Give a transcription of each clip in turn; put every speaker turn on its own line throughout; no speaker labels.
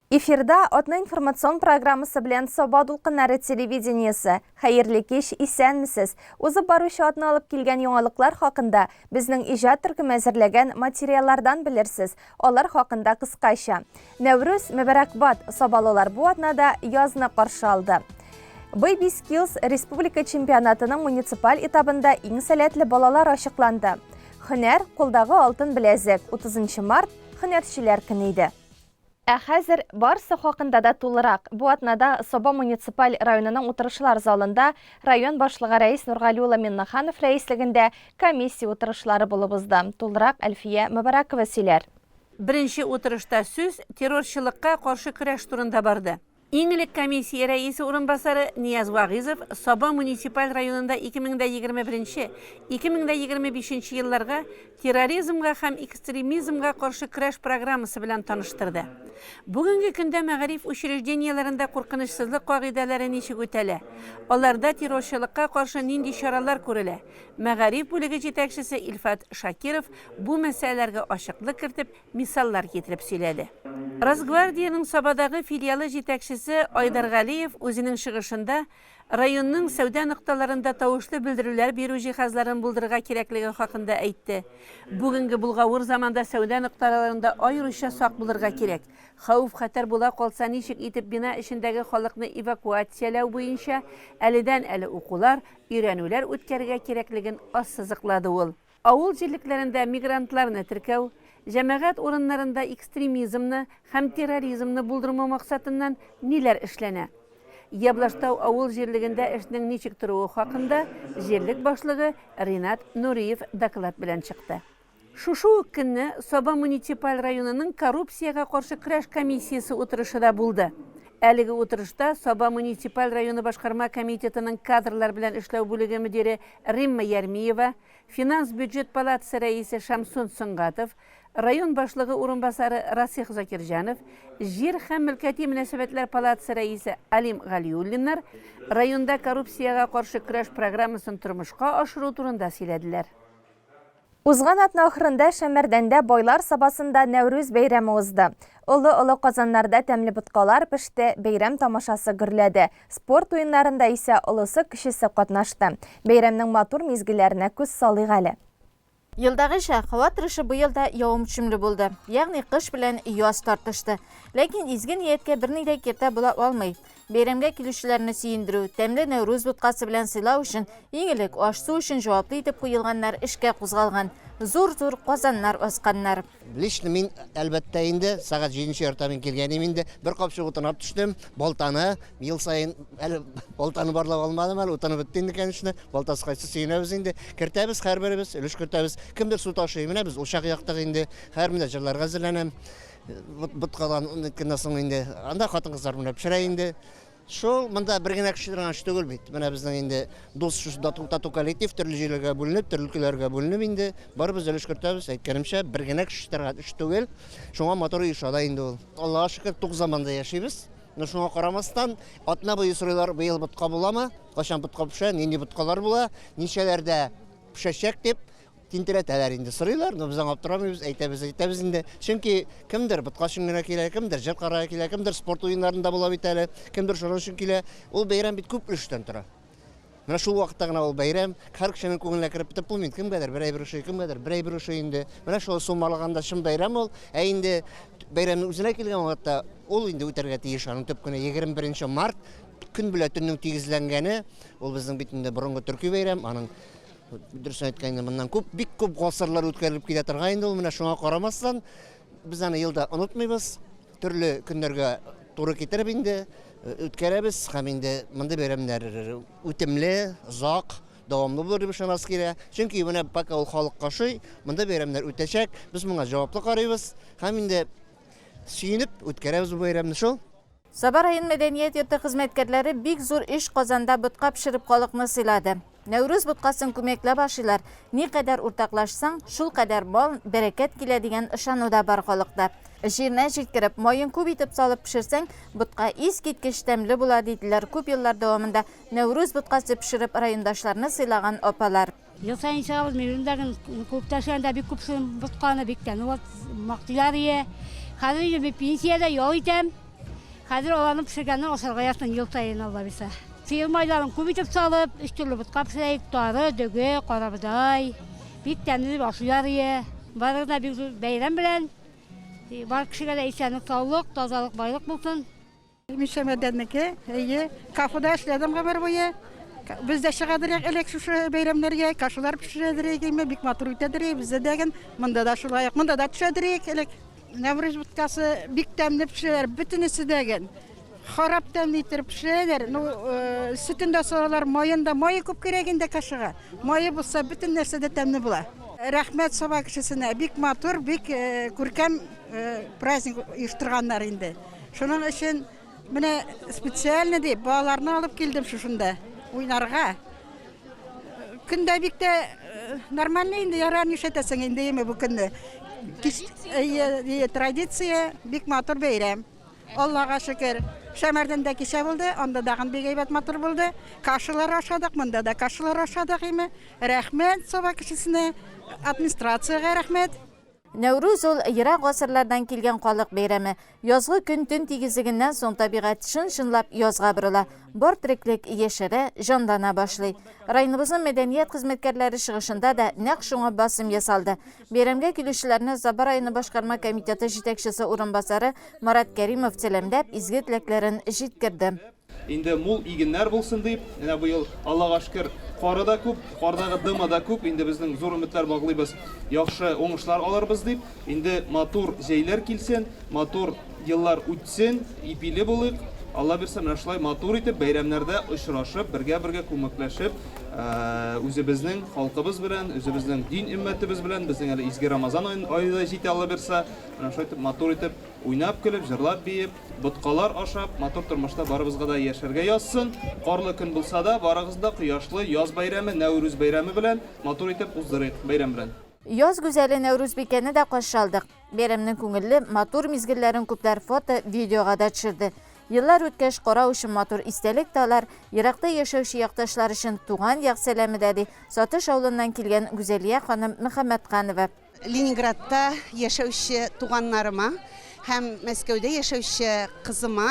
Эфирда атна информацион программасы белән Саба дулкыннары телевидениесе. Хәерле кич, исәнмесез! Узып баручы атна алып килгән яңалыклар хакында безнең иҗат төркеме әзерләгән материаллардан белерсез. Алар хакында кыскача. Нәүрүз мөбарәкбад! Сабалылар бу атнада язны каршы алды. Baby Skills республика чемпионатының муниципаль этабында иң сәләтле балалар ачыкланды. Һөнәр, кулдагы алтын беләзек, 30 март, һөнәрчеләр көне иде. Ә хәзер барысы хакында да тулырак. Бу атнада Саба муниципаль районының утырышлар залында район башлыгы Рәис Нургали улы Миннеханов рәислегендә комиссия утырышлары булып узды. Тулырак Әлфия Мөбарәкова сөйләр.
Беренче утырышта сүз террорчылыкка каршы көрәш турында барды. Иң элек комиссия рәисе урынбасары Нияз Вагыйзов Саба муниципаль районында 2021, 2025 елларга терроризмга һәм экстремизмга каршы көрәш программасы белән таныштырды. Бүгенге көндә мәгариф учреждениеләрендә куркынычсызлык кагыйдәләре ничек үтәлә, аларда террорчылыкка каршы нинди чаралар күрелә, мәгариф бүлеге җитәкчесе Илфат Шакиров бу мәсьәләләргә ачыклык кертеп, мисаллар китереп сөйләде. Росгвардиянең Сабадагы филиалы җитәкчесе Айдар Галиев үзенең чыгышында районның сәүдә нокталарында тавышлы белдерүләр бирү җиһазларын булдырырга кирәклеге хакында әйтте. Бүгенге болгавыр заманда сәүдә нокталарында аеруча сак булырга кирәк. Хәвеф-хәтәр була калса ничек итеп бина эчендәге халыкны эвакуацияләү буенча әледән-әле укулар, өйрәнүләр үткәрергә кирәклеген ассызыклады ул. Авыл җирлекләрендә мигрантларны теркәү, җәмәгать урыннарында экстремизмны һәм терроризмны булдырмау максатыннан ниләр эшләнә? Яблаштау авыл җирлегендә эшнең ничек торуы хакында җирлек башлыгы Ринат Нуриев доклад белән чыкты. Шушы ук көнне Саба муниципаль районының коррупциягә каршы көрәш комиссиясе утырышы да булды. Әлеге утырышта Саба муниципаль районы башкарма комитетының кадрлар белән эшләү бүлеге мөдире Римма Ярмиева, Финанс-бюджет палатасы рәисе Шәмсун Сөнгатов, район башлыгы урынбасары Расих Закирҗанов, Җир һәм мөлкәти мөнәсәбәтләр палатасы рәисе Алим Галиуллиннар районда коррупциягә каршы көрәш программасын тормышка ашыру турында сөйләделәр.
Узган атна ахырында Шәмәрдәндә Байлар Сабасында Нәүрүз бәйрәме узды. Олы-олы казаннарда тәмле боткалар пеште, бәйрәм тамашасы гөрләде. Спорт уеннарында исә олысы-кечесе катнашты. Бәйрәмнең матур мизгелләренә күз салыйк әле.
Елдагыча, һава торышы быел да явым-төшемле булды, ягъни кыш белән яз тартышты. Ләкин изге нияткә берни дә киртә була алмый. Бәйрәмгә килүчеләрне сөендерү, тәмле Нәүрүз боткасы белән сыйлау өчен иң элек аш-су өчен җаваплы итеп куелганнар эшкә кузгалган, зур-зур казаннар асканнар.
Лично мин, әлбәттә инде, сәгать җиденче яртыда мин килгән идем инде. Бер капчык утын алып төштем, балтаны, ел саен әле балтаны барлап алмадым әле, утыны бетте инде, конечно. Балтасы кайтса сөенәбез инде. Кертәбез һәрберебез, өлеш кертәбез. Кемдер су ташый, менә без учак яктык инде. Һәр менә җырларга әзерләнәм. Боткадан ниткәннән соң инде анда хатын-кызлар менә пешерә инде. Шул монда бер генә кеше торган эш түгел бит. Менә безнең инде дус шушы тату, тату коллектив төрле җирләргә бүленеп, төрле өлкәләргә бүленеп инде барыбыз өлеш кертәбез. Әйткәнемчә, бер генә кеше торган эш түгел. Шуңа матур оеша да инде ул. Аллага шөкер, тук заманда яшибез. Но шуңа карамастан, атна буе сорыйлар, быел ботка буламы? Кайчан ботка пешә, нинди боткалар була, ничәләрдә пешәчәк дип. Тинтерәтәләр инде, сорыйлар, но без аңа аптырамыйбыз, әйтәбез, әйтәбез инде. Чөнки кемдер ботка өчен генә килә, кемдер җыр карарга килә, кемдер спорт уеннарында була бит әле, кемдер шуның өчен килә. Ул бәйрәм бит күп өлештән тора. Менә шул вакытта гына ул бәйрәм һәр кешенең күңеленә кереп бетеп булмый. Кемгәдер бер әйбер ошый, кемгәдер бер әйбер ошый инде. Менә шул суммалаганда чын бәйрәм ул. Ә инде бәйрәмнең үзенә килгән вакытта ул инде үтәргә тиеш. Аның төп көне 21 март, көн белән төннең тигезләнгәне. Ул безнең бит инде борынгы төрки бәйрәм, аның Дөресен әйткәндә, моннан күп, бик күп гасырлар үткәрелеп килә торган инде ул. Менә шуңа карамастан, без аны елда онытмыйбыз. Төрле көннәргә туры китереп инде үткәрәбез һәм инде мондый бәйрәмнәр үтемле, озак, дәвамлы булыр дип ышанасы килә. Чөнки менә пока ул халыкка ошый, мондый бәйрәмнәр үтәчәк. Без моңа җаваплы карыйбыз һәм инде сөенеп үткәрәбез бу бәйрәмне шул.
Саба район мәдәният йорты хезмәткәрләре бик зур өч казанда ботка пешереп халыкны сыйлады. Нәүрүз боткасын күмәкләп ашыйлар, никадәр уртаклашсаң, шулкадәр мал, бәрәкәт килә дигән ышану да бар халыкта. Җиренә җиткереп, маен күп итеп салып пешерсәң, ботка искиткеч тәмле була, диделәр күп еллар дәвамында Нәүрүз боткасы пешереп райондашларны сыйлаган апалар.
Ел саен чыгабыз, мин үзем дә клубта эшләгәндә бик күп пешердем ботканы, бик тәмле була, мактыйлар ие. Хәзер инде мин пенсиядә, ял итәм. Хәзер аларның пешергәнен ашарга язсын ел саен, Алла бирсә. Сыер майларын күп итеп салып, өч төрле ботка пешерәек, тары, дөге, карабодай. Бик тәмле дип ашыйлар ие. Барыгызны да бик зур бәйрәм белән. Бар кешегә дә исәнлек, саулык, тазалык, байлык булсын.
Мин Шәмәрдәннеке, әйе. Кафеда эшләдем гомер буе. Без дә чыгадыр элек шушы бәйрәмнәргә, кашалар пешерәдер идек, бик матур үтәдер бездә дә ген. Монда да шулай ук, монда да төшәдер элек. Нәврүз боткасы бик тәмле пешерәләр, бөтенесе дә ген. Харап тәмле иттереп пешерәләр. Ну, сөтен дә салалар, маен да. Мае күп кирәк инде кашага. Мае булса, бөтен нәрсә дә тәмле була. Рәхмәт Саба кешесенә, бик матур, бик күркәм праздник оештырганнар инде. Шуның өчен менә специально дип балаларны алып килдем шушында уйнарга. Көндә бик тә нормально инде, ярар, нишләтәсең инде яме бу көнне. Традиция, традиция, бик матур бәйрәм. Аллага шөкер. Шәмәрдәндә кичә булды, анда дагын бик әйбәт матур булды. Кашалар ашадык, монда да кашалар ашадык име. Рәхмәт Саба кешесенә, администрациягә рәхмәт.
Нәүрүз ул, ерак гасырлардан килгән халык бәйрәме. Язгы көн-төн тигезлегеннән соң табигать чын-чынлап язга борыла. Бар тереклек яшәрә, җанлана башлый. Районыбызның мәдәният хезмәткәрләре чыгышында да нәкъ шуңа басым ясалды. Бәйрәмгә килүчеләрне Саба районы башкарма комитеты җитәкчесе урынбасары Марат Кәримов сәламләп, изге теләкләрен җиткерде.
Инде мул игеннәр булсын дип, менә быел, Аллага шөкер, кары да күп, кардагы дымы да күп, инде безнең зур өметләр баглыйбыз, яхшы уңышлар алырбыз дип. Инде матур җәйләр килсен, матур еллар үтсен, ипиле булыйк. Алла бирсә, менә шулай матур итеп бәйрәмнәрдә очрашып, бергә-бергә күмәкләшеп, үзебезнең халкыбыз белән, үзебезнең дин өммәтебез белән, безнең әле изге Рамазан ае да җитә, Алла бирсә, менә шулай итеп матур итеп Уйнап-көлеп, җырлап-биеп, боткалар ашап, матур тормышта барыбызга да яшәргә язсын. Карлы көн булса да, барыгызны да кояшлы яз бәйрәме, Нәүрүз бәйрәме белән матур итеп уздырыйк. Бәйрәм белән!
Яз гүзәле Нәүрүзбикәне дә каршы алдык. Бәйрәмнең күңелле, матур мизгелләрен күпләр фото, видеога да төшерде. Еллар үткәч, карау өчен матур истәлек тә алар, еракта яшәүче якташлар өчен туган як сәламе дә, ди Сатыш авылыннан килгән Гүзәлия ханым Мөхәммәтканова.
Ленинградта яшәүче туганнарыма һәм Мәскәүдә яшәүче кызыма,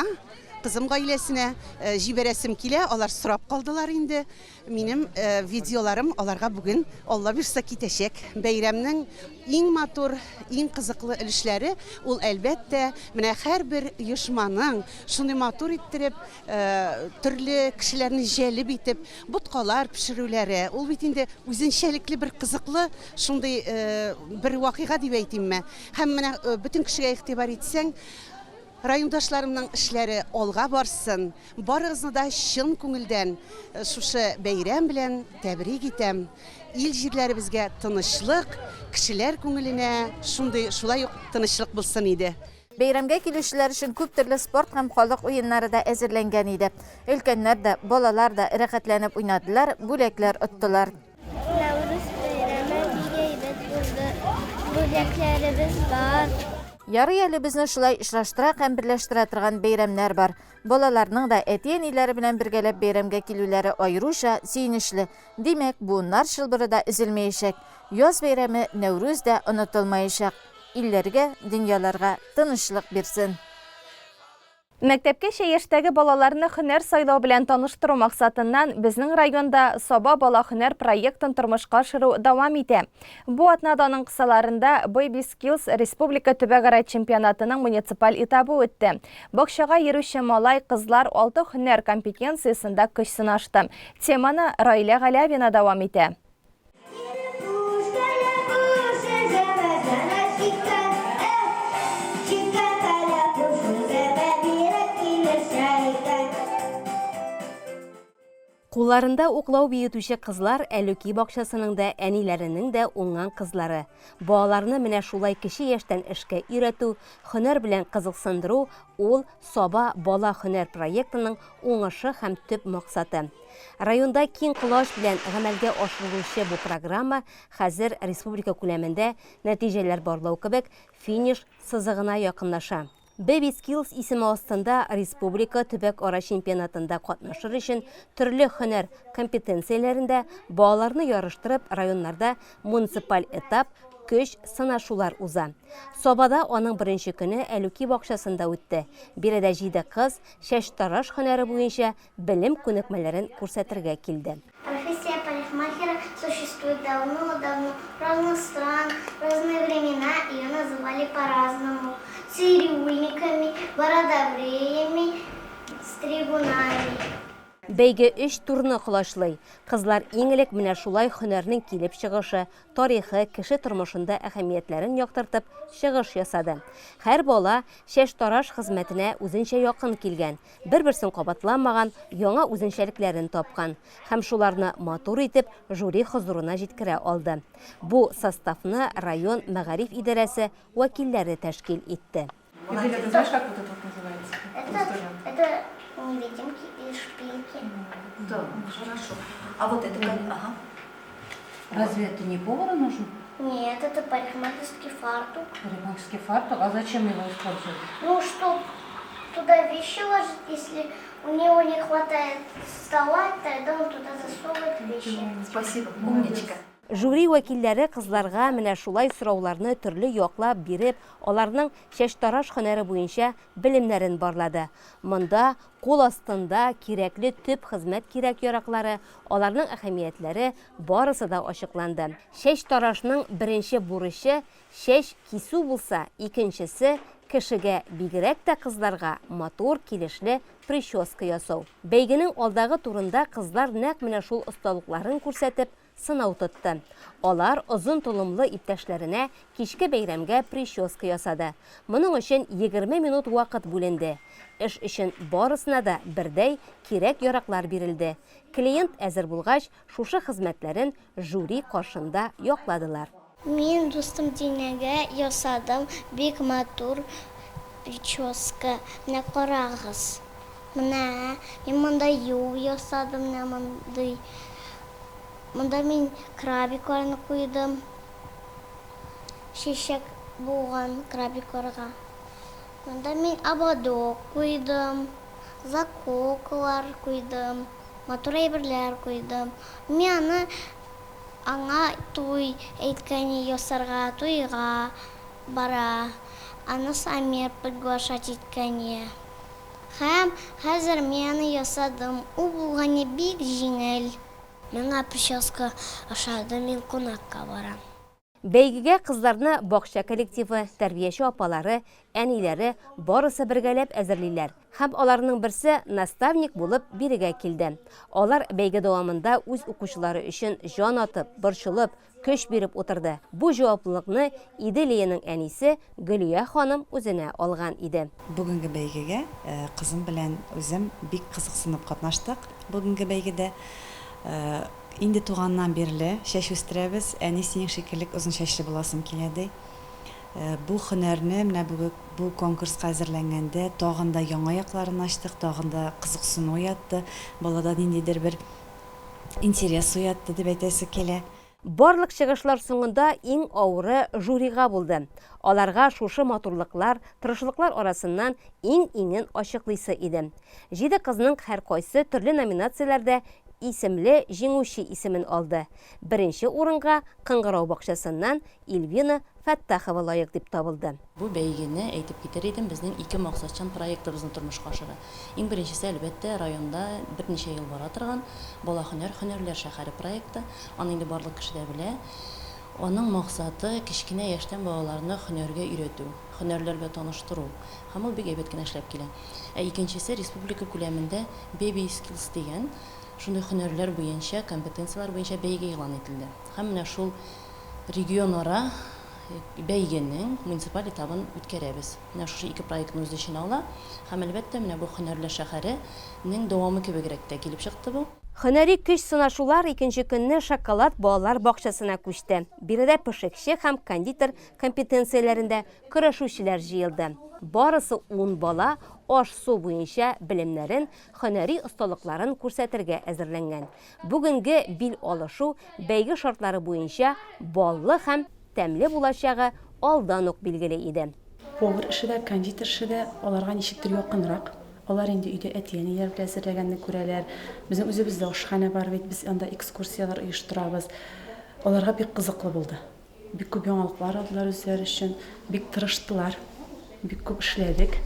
кызым гаиләсенә җибәрәсем килә. Алар сорап калдылар инде. Минем видеоларым аларга бүген, Алла бирса, китәчәк. Бәйрәмнең иң матур, иң кызыклы өлешләре ул, әлбәттә, менә һәрбер оешманың шундый матур иттереп, төрле кешеләрне җәлеп итеп, боткалар пешерүләре, ул бит инде үзенчәлекле бер кызыклы шундый бер вакыйга дип әйтимме. Һәм менә бөтен кешегә игътибар итсәң, райондашларымның эшләре алга барсын, барыгызны да чын күңелдән шушы бәйрәм белән тәбрик итәм. Ил җирләребезгә тынычлык, кешеләр күңеленә шундый шулай ук тынычлык булсын иде.
Бәйрәмгә килүчеләр өчен күп төрле спорт һәм халык уеннары да әзерләнгән иде. Өлкәннәр дә, балалар да рәхәтләнеп уйнадылар, бүләкләр оттылар.
Нәүрүз бәйрәме бик әйбәт булды. Бүләкләребез бар.
Ярый әле безне шулай очраштыра һәм берләштерә торган бәйрәмнәр бар. Балаларның да әти-әниләре белән бергәләп бәйрәмгә килүләре аеруча сөенечле. Димәк, буыннар чылбыры да өзелмәячәк. Яз бәйрәме, Нәүрүз дә онытылмаячак. Илләргә, дөньяларга тынычлык бирсен!
Мәктәпкәчә яшьтәге балаларны һөнәр сайлау белән таныштыру максатыннан безнең районда Саба бала һөнәр проектын тормышка ашыру дәвам итә. Бу атнада аның кысаларында Baby Skills республика төбәкара чемпионатының муниципаль этабы үтте. Бакчага йөрүче малай, кызлар алты һөнәр компетенциясендә көч сынашты. Теманы Раилә Галявина дәвам итә.
Кулларында уклау биетүче кызлар Әлүки бакчасының да, әниләренең дә уңган кызлары. Балаларны менә шулай кече яшьтән эшкә өйрәтү, һөнәр белән кызыксындыру ул Саба бала һөнәр проектының уңышы һәм төп максаты. Районда киң колач белән гамәлгә ашырылучы бу программа хәзер республика күләмендә нәтиҗәләр барлау кебек финиш сызыгына якынлаша. Baby Skills исеме астында республика төбәк-ара чемпионатында катнашыр өчен төрле һөнәр компетенцияләрендә балаларны ярыштырып районнарда муниципаль этап
көч сынашулар уза. Сабада аның беренче көне Әлүки бакчасында үтте. Биредә җиде кыз чәчтараш һөнәре буенча белем күнекмәләрен күрсәтергә килде.
Профессия парикмахера существует давно-давно. В разных странах, в разные времена ее называли по-разному. Цирюльниками, бородобреями, стригунами.
Бәйге өч турны колачлый. Кызлар иң элек менә шулай һөнәрнең килеп чыгышы, тарихы, кеше тормышында әһәмиятләрен яктыртып чыгыш ясады. Һәр бала чәчтараш хезмәтенә үзенчә якын килгән, бер-берсен кабатламаган яңа үзенчәлекләрен тапкан һәм шуларны матур итеп жюри хозурына җиткерә алды. Бу составны район мәгариф идарәсе вәкилләре тәшкил итте.
Юлия, ты знаешь, как вот это вот называется?
Это, это невидимки и шпильки.
Да, хорошо. А вот это как? Ага.
Разве это не повару нужен?
Нет, это парикмахерский фартук.
Парикмахерский фартук? А зачем его используют?
Ну, чтоб туда вещи ложить, если у него не хватает стола, тогда он туда засовывает вещи.
Спасибо, умничка.
Жюри вәкилләре кызларга менә шулай сорауларны төрле яклап биреп, аларның чәчтараш һөнәре буенча белемнәрен барлады. Монда кул астында кирәкле төп хезмәт кирәк-яраклары, аларның әһәмиятләре барысы да ачыкланды. Чәчтарашның беренче бурычы чәч кисү булса, икенчесе, кешегә, бигрәк тә кызларга матур, килешле прическа ясау. Бәйгенең алдагы турында кызлар нәкъ менә шул осталыкларын күрсәтеп, сынау тотты. Алар озын толымлы иптәшләренә кичке бәйрәмгә прическа ясады. Моның өчен 20 минут вакыт бүленде. Эш өчен барысына да бердәй кирәк-яраклар бирелде. Клиент әзер булгач, шушы хезмәтләрен жюри каршында якладылар.
Мин дустым Динәгә ясадым бик матур прическа. Менә карагыз. Менә мин монда юл ясадым, менә мондый. Монда мин крабикларны куйдым. Чәчәк булган крабикларга. Монда мин ободок куйдым, заколкалар куйдым, матур әйберләр куйдым. Мин аны аңа туй әйткәне ясарга, туйга бара. Аны Самир приглашать иткәне. Һәм хәзер мин аны ясадым. Ул булганы бик җиңел. Миңа прическа ошады, мин кунакка барам.
Бәйгегә кызларны бакча коллективы, тәрбияче апалары, әниләре, барысы бергәләп әзерлиләр. Һәм аларның берсе наставник булып бирегә килде. Алар бәйге дәвамында үз укучылары өчен җан атып, борчылып, көч биреп утырды. Бу җаваплылыкны Иделиянең әнисе Гөлия ханым үзенә алган иде.
Бүгенге бәйгегә кызым белән үзем бик кызыксынып катнаштык бүгенге бәйгедә. Инде туганнан бирле чәч үстерәбез. Әни синең шикеллек озын чәчле буласым килә, ди. Бу һөнәрне менә бүге бу конкурска әзерләнгәндә тагын да яңа якларын ачтык, тагын да кызыксыну уятты, балада ниндидер бер интерес уятты дип әйтәсе килә.
Барлык чыгышлар соңында иң авыры жюрига булды. Аларга шушы матурлыклар, тырышлыклар арасыннан иң-иңен ачыклыйсы иде. Җиде кызның һәркайсы төрле номинацияләрдә исемле җиңүче исемен алды. Беренче урынга Кыңгырау бакчасыннан Ильвина Фәттахова лаек дип табылды.
Бу бәйгене, әйтеп китәр идем, безнең ике максатчан проектыбызны тормышка ашыра. Иң беренчесе, әлбәттә, районда берничә ел бара торган Бала һөнәр, һөнәрләр шәһәре проекты. Аны инде барлык кеше дә белә. Аның максаты, кечкенә яшьтән балаларны һөнәргә өйрәтү, һөнәрләр белән таныштыру. Һәм ул бик әйбәт кенә эшләп килә. Ә икенчесе, республика күләмендә Baby Skills дигән шундый һөнәрләр буенча, компетенцияләр буенча бәйге игълан ителде. Һәм менә шул регионара бәйгенең муниципаль этабын үткәрәбез. Менә шушы ике проектны үз эченә ала. Һәм, әлбәттә, менә бу Һөнәрле шәһәре нең дәвамы кебегрәк тә килеп чыкты бу.
Һөнәри көч сынашулар икенче көнне Шоколад балалар бакчасына күчте. Биредә пешекче һәм кондитер компетенцияләрендә көрәшүчеләр җыелды. Барысы ун бала аш-су буенча белемнәрен, һөнәри осталыкларын күрсәтергә әзерләнгән. Бүгенге бил алышу бәйге шартлары буенча баллы һәм тәмле булачагы алдан ук билгеле иде.
Повар эше дә, кондитер эше дә аларга ничектер якынрак. Алар инде өйдә әти-әниләр белән әзерләгәнне күрәләр. Безнең үзебездә ашханә бар бит, без анда экскурсияләр оештырабыз. Аларга бик кызыклы булды. Бик күп яңалыклар алдылар үзләре өчен, бик тырыштылар, бик күп эшләдек,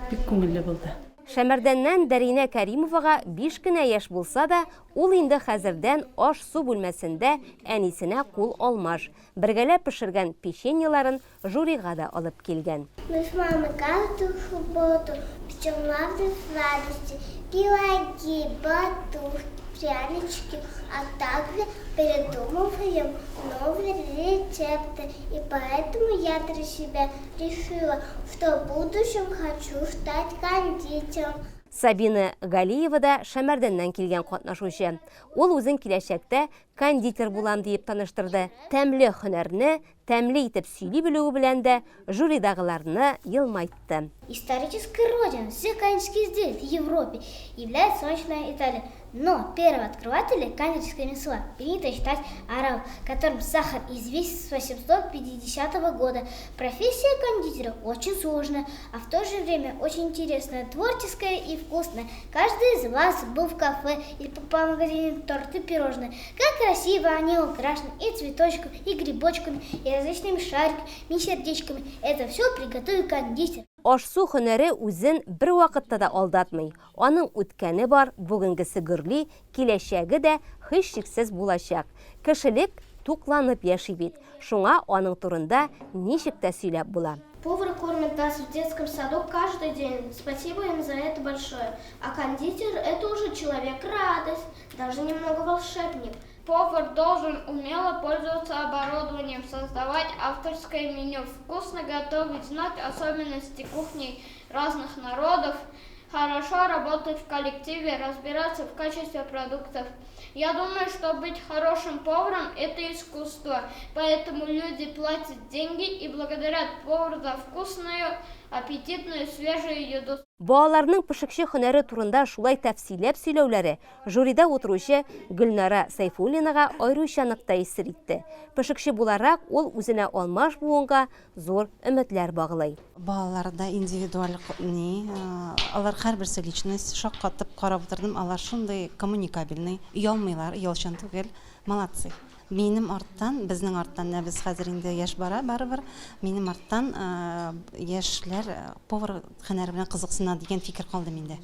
бик күңелле булды.
Шәмәрдәннән Дәринә Кәримовага биш кенә яшь булса да, ул инде хәзердән аш-су бүлмәсендә әнисенә кул алмаш, бергәләп пешергән печеньеларын жюрига да алып килгән.
Мы с мамой каждую субботу печем разные сладости, пироги, батушки, прянички, а также придумываем новые рецепты. И поэтому я для себя решила, что в будущем хочу стать кондитером.
Сабина Галиева да Шәмәрдәннән килгән катнашучы. Ул үзен киләчәктә кондитер булам диеп таныштырды. Тәмле һөнәрне тәмле итеп сөйли белүе белән дә жюридагыларны елмайтты.
Исторической родиной всех кондитерских изделий в Европе является солнечная Италия. Но первооткрыватели кондитерского ремесла принято считать арабов, которым сахар известен с 850 года. Профессия кондитера очень сложная, а в то же время очень интересная, творческая и вкусная. Каждый из вас был в кафе или покупал в магазине торты, пирожные. Как красиво они украшены и цветочками, и грибочками, и различными шариками, и сердечками. Это все приготовил кондитер.
Аш-су һөнәре үзен бервакытта да алдатмый. Аның үткәне бар, бүгенгесе гөрли, киләчәге дә, һичшиксез, булачак. Кешелек тукланып яши бит, шуңа аның турында ничек тә сөйләп була.
Повар кормит нас в детском саду каждый день. Спасибо им за это большое. А кондитер – это уже человек-радость, даже немного волшебник.
Повар должен умело пользоваться оборудованием, создавать авторское меню, вкусно готовить, знать особенности кухни разных народов, хорошо работать в коллективе, разбираться в качестве продуктов. Я думаю, что быть хорошим поваром – это искусство, поэтому люди платят деньги и благодарят повара за вкусную, аппетитную, свежую еду.
Балаларның пешекче һөнәре турында шулай тәфсилләп сөйләүләре жюрида утыручы Гөлнара Сәйфуллинага аеруча нык тәэсир итте. Пешекче буларак, ул үзенә алмаш буынга зур өметләр баглый.
Балаларда индивидуаль ни, алар һәрберсе личность, шаккатып карап утырдым, алар шундый коммуникабельный, оялмыйлар, оялчан түгел, молодцы. Минем арттан, безнең арттан, менә без хәзер инде яшь бара барыбер, минем арттан яшьләр повар һөнәре белән кызыксына дигән фикер калды миндә.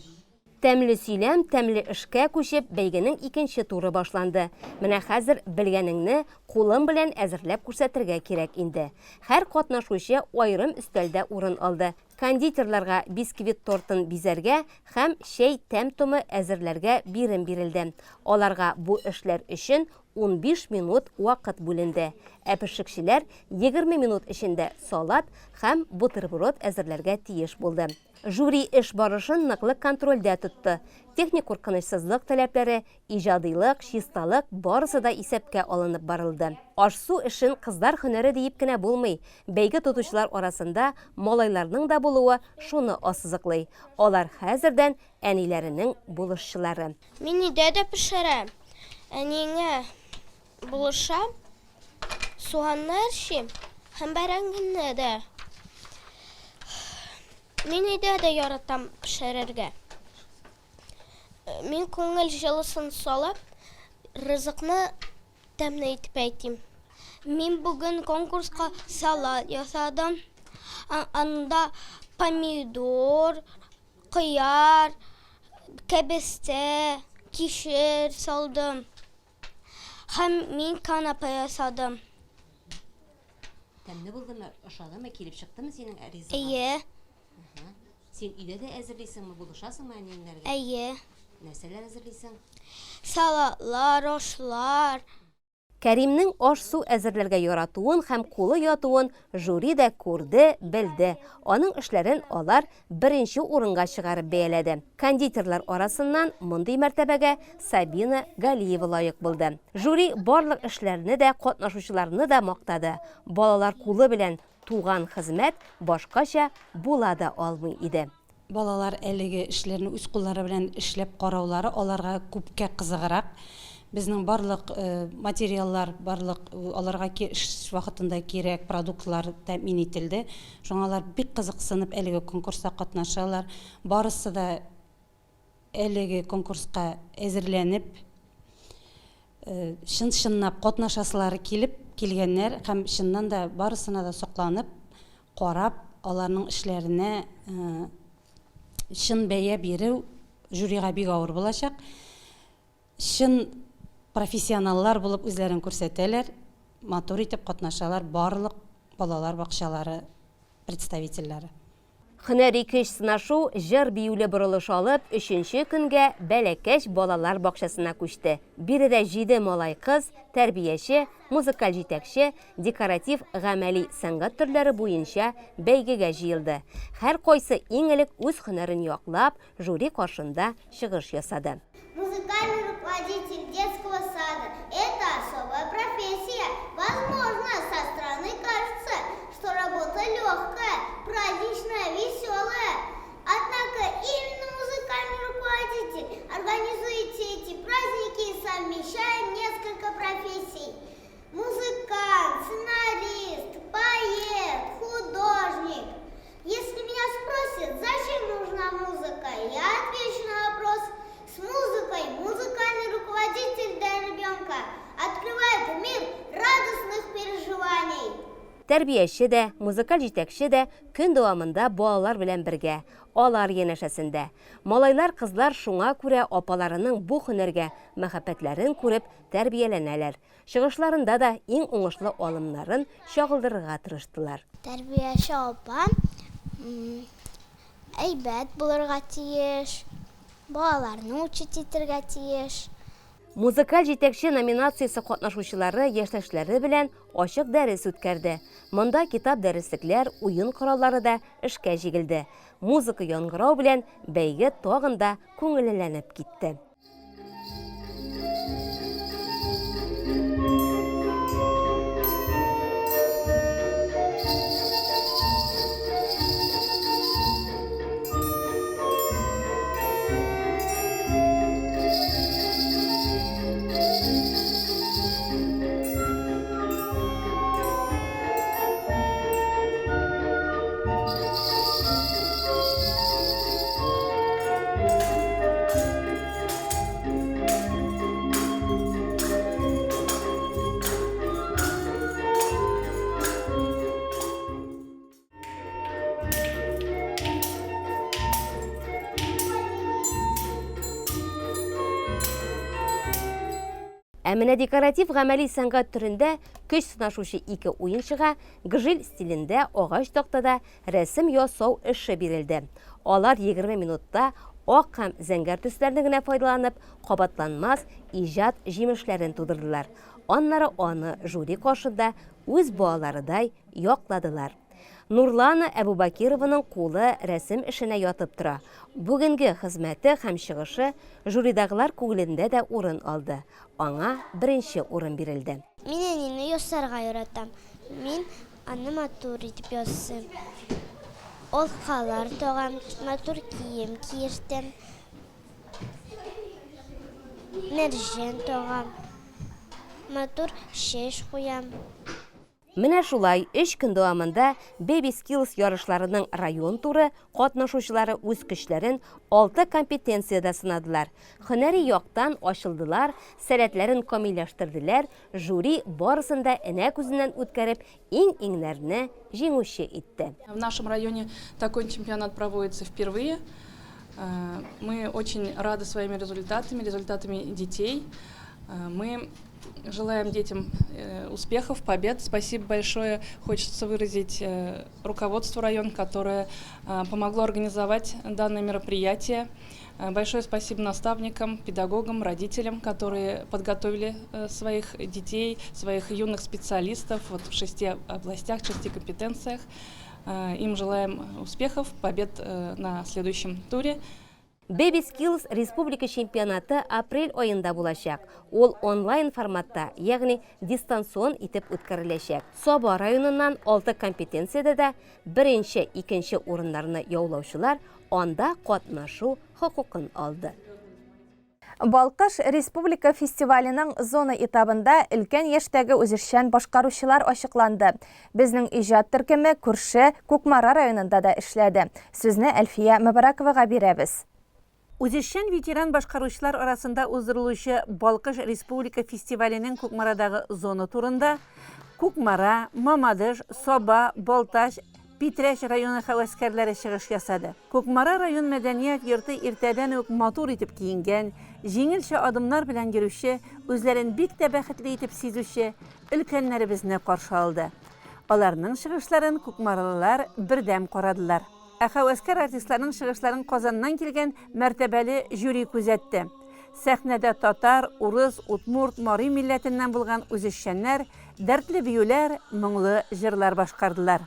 Тәмле сөйләм, тәмле эшкә күчеп, бәйгенең икенче туры башланды. Менә хәзер белгәнеңне кулың белән әзерләп күрсәтергә кирәк инде. Һәр катнашучы аерым өстәлдә урын алды. Кондитерларга бисквит тортын бизәргә һәм чәй тәм-томы әзерләргә бирем бирелде. Аларга бу эшләр өчен 15 минут вакыт бүленде, ә пешекчеләр 20 минут эчендә салат һәм бутерброд әзерләргә тиеш булды. Жюри эш барышын ныклы контрольдә тотты. Техник куркынычсызлык таләпләре, иҗадыйлык, чисталык, барысы да исәпкә алынып барылды. Аш-су эшен кызлар һөнәре диеп кенә булмый, бәйге тотучылар арасында малайларның да булуы шуны ассызыклый, алар хәзердән әниләренең булышчылары.
Мин өйдә дә пешерәм. Әниеңә булышам. Суганны әрчим һәм бәрәңгене дә. Мин өйдә дә яратам пешерергә. Мин күңел җылысын салып, ризыкны тәмле итеп әйтим. Мин бүген конкурска салат ясадым. Анда помидор, Кыяр, кәбестә, кишер салдым. Һәм мин канапе ясадым.
Тәмле булдымы, ошадымы, килеп чыктымы синең ризыгың?
Әйе.
Син өйдә дә әзерлисеңме, булышасыңмы әниеңнәргә?
Әйе.
Нәрсәләр әзерлисең?
Салатлар, ашлар.
Кәримнең аш-су әзерләргә яратуын һәм кулы ятуын жюри да күрде, белде. Аның эшләрен алар беренче урынга чыгарып бәяләде. Кондитерлар арасыннан мондый мәртәбәгә Сабина Галиева лаек булды. Жюри барлык эшләрне дә, катнашучыларны да мактады. Балалар кулы белән Туган хезмәт башкача була да алмый иде.
Балалар әлеге эшләрне үз куллары белән эшләп караулары аларга күпкә кызыграк. Безнең барлык материаллар, барлык аларга эш вакытында кирәк продуктлар тәэмин ителде. Шуңа алар бик кызыксынып әлеге конкурста катнашалар. Барысы да әлеге конкурска әзерләнеп.
Чын-чынлап катнашасылары килеп килгәннәр һәм чыннан да барысына да сокланып карап, аларның эшләренә чын бәя бирү жюрига бик авыр булачак. Чын профессионаллар булып үзләрен күрсәтәләр, матур итеп катнашалар барлык балалар бакчалары представительләре.
Һөнәри көч сынашу җыр-биюле борылыш алып, өченче көнгә Бәләкәч балалар бакчасына күчте. Биредә җиде малай-кыз, тәрбияче, музыкаль җитәкче, декоратив-гамәли сәнгать төрләре буенча бәйгегә җыелды. Һәркайсы иң элек үз һөнәрен яклап, жюри каршында чыгыш ясады.
Музыкальный руководитель детского сада – это особая профессия. Возможно, со стороны кажется, что работа легкая, праздничная, веселая. Однако именно музыкальный руководитель организует все эти праздники, совмещая несколько профессий. Музыкант, сценарист, поэт, художник. Если меня спросят, зачем нужна музыка, я отвечу на вопрос с музыкой. Музыкальный руководитель для ребенка открывает мир радостных переживаний.
Тәрбияче дә, музыкаль җитәкче дә көн дәвамында балалар белән бергә, алар янәшәсендә. Малайлар-кызлар шуңа күрә апаларының бу һөнәргә мәхәббәтләрен күреп тәрбияләнәләр. Чыгышларында да иң уңышлы алымнарын чагылдырырга тырыштылар.
Тәрбияче апа әйбәт булырга тиеш, балаларны учить итергә тиеш.
Музыкаль җитәкче номинациясе катнашучылары яшьтәшләре белән ачык дәрес үткәрде. Монда китап-дәреслекләр, уен кораллары да эшкә җигелде. Музыка яңгырау белән бәйге тагын да күңеллеләнеп китте. Ә менә декоратив-гамәли сәнгать төрендә көч сынашучы ике уенчыга гжель стилендә агач тактада рәсем ясау эше бирелде. Алар 20 минутта ак һәм зәңгәр төсләрне генә файдаланып, кабатланмас иҗат җимешләрен тудырдылар. Аннары аны жюри каршында үз балаларыдай якладылар. Нурлана Әбүбакированың кулы рәсем эшенә ятып тора. Бүгенге хезмәте һәм чыгышы жюридагылар күңелендә дә урын алды. Аңа беренче урын бирелде.
Мин әнине ясарга яратам. Мин аны матур итеп ясыйм. Алкалар тагам, матур кием киертәм. Мәрҗән тагам. Матур чәч куям.
Менә шулай өч көн дәвамында Baby Skills ярышларының район туры катнашучылары үз көчләрен алты компетенциядә сынадылар. Һөнәри яктан ачылдылар, сәләтләрен камилләштерделәр, жюри барысын да энә күзеннән үткәреп, иң-иңнәрне җиңүче итте.
В нашем районе такой чемпионат проводится впервые. Э, мы очень рады своими результатами, результатами детей. Э, мы желаем детям э, успехов, побед. Спасибо большое. Хочется выразить э, руководству района, которое э, помогло организовать данное мероприятие. Большое спасибо наставникам, педагогам, родителям, которые подготовили своих детей, своих юных специалистов вот в шести областях, шести компетенциях. Им желаем успехов, побед на следующем туре.
Baby Skills республика чемпионаты апрель аенда булачак. Ул онлайн форматта, ягъни дистанцион итеп үткәреләчәк. Саба районыннан алты компетенциядә дә беренче, икенче урыннарны яулаучылар анда катнашу хокукын алды.
Балкыш республика фестиваленең зона этабында өлкән яшьтәге үзешчән башкаручылар ачыкланды. Безнең иҗат төркеме күрше Кукмара районында да эшләде. Сүзне Әлфия Мөбарәковага бирәбез.
Үзешчән ветеран башкаручылар арасында уздырылучы Балкыш республика фестиваленең Кукмарадагы зона турында Кукмара, Мамадыш, Саба, Балтач, Питрәч районы һәвәскәрләре чыгыш ясады. Кукмара район мәдәният йорты иртәдән үк матур итеп киенгән, җиңелчә адымнар белән йөрүче, үзләрен бик тә бәхетле итеп сизүче өлкәннәребезне каршы алды. Аларның чыгышларын кукмаралылар бердәм карадылар. Ә һәвәскәр артистларның чыгышларын Казаннан килгән мәртәбәле жюри күзәтте. Сәхнәдә татар, урыс, удмурт, мари милләтеннән булган үзешчәннәр дәртле биюләр, моңлы җырлар башкардылар.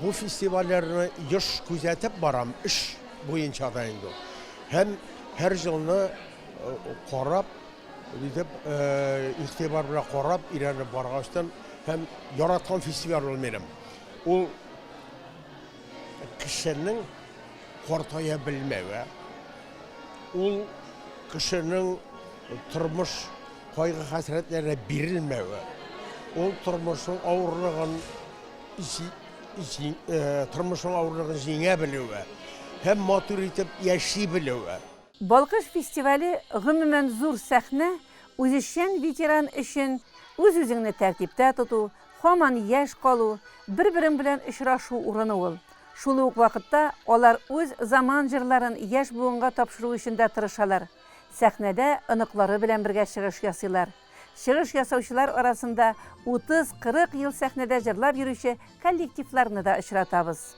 Бу фестивальләрне еш күзәтеп барам, эш буенча да инде. Һәм һәр елны карап, итеп, игътибар белән карап, өйрәнеп баргачтан һәм яраткан фестиваль ул минем. Ул кешенең картая белмәве, ул кешенең тормыш кайгы-хәсрәтләренә бирелмәве, ул тормышның авырлыгын тормышның авырлыгын җиңә белүе һәм матур итеп яши белүе.
Балкыш фестивале, гомумән, зур сәхнә, үзешчән ветеран өчен үз-үзеңне тәртиптә тоту, һаман яшь калу, бер-берең белән очрашу урыны ул. Шул ук вакытта алар үз заман җырларын яшь буынга тапшыру өчен дә тырышалар. Сәхнәдә оныклары белән бергә чыгыш ясыйлар. Чыгыш ясаучылар арасында 30-40 ел сәхнәдә җырлап йөрүче коллективларны да очратабыз.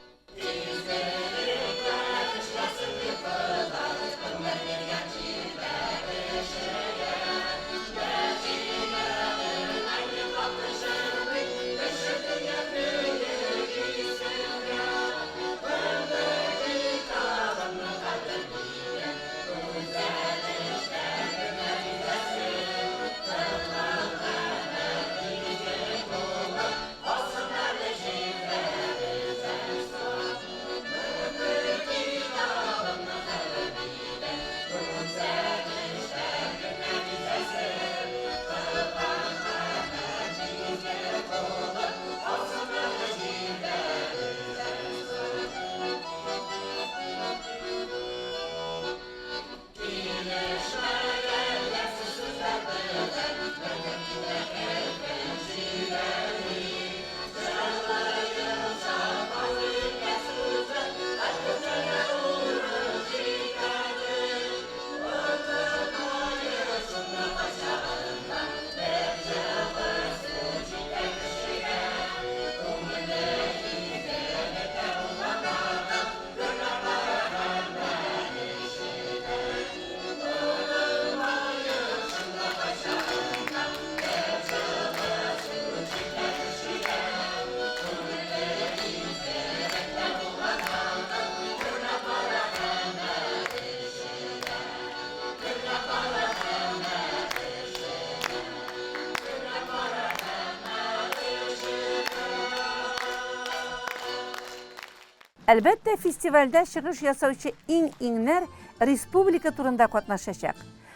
Әлбәттә, фестивальдә чыгыш ясаучы иң-иңнәр республика турында катнашачак.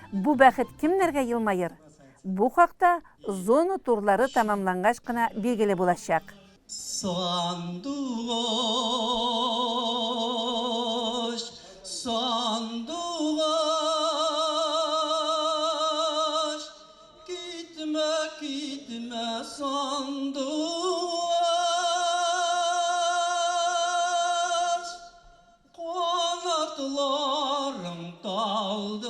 Бу бәхет кемнәргә елмаер? Бу хакта зона турлары тәмамлангач кына билгеле булачак.
Сандугач, сандугач, китмә, китмә, сандугач. Канатларың талдырып,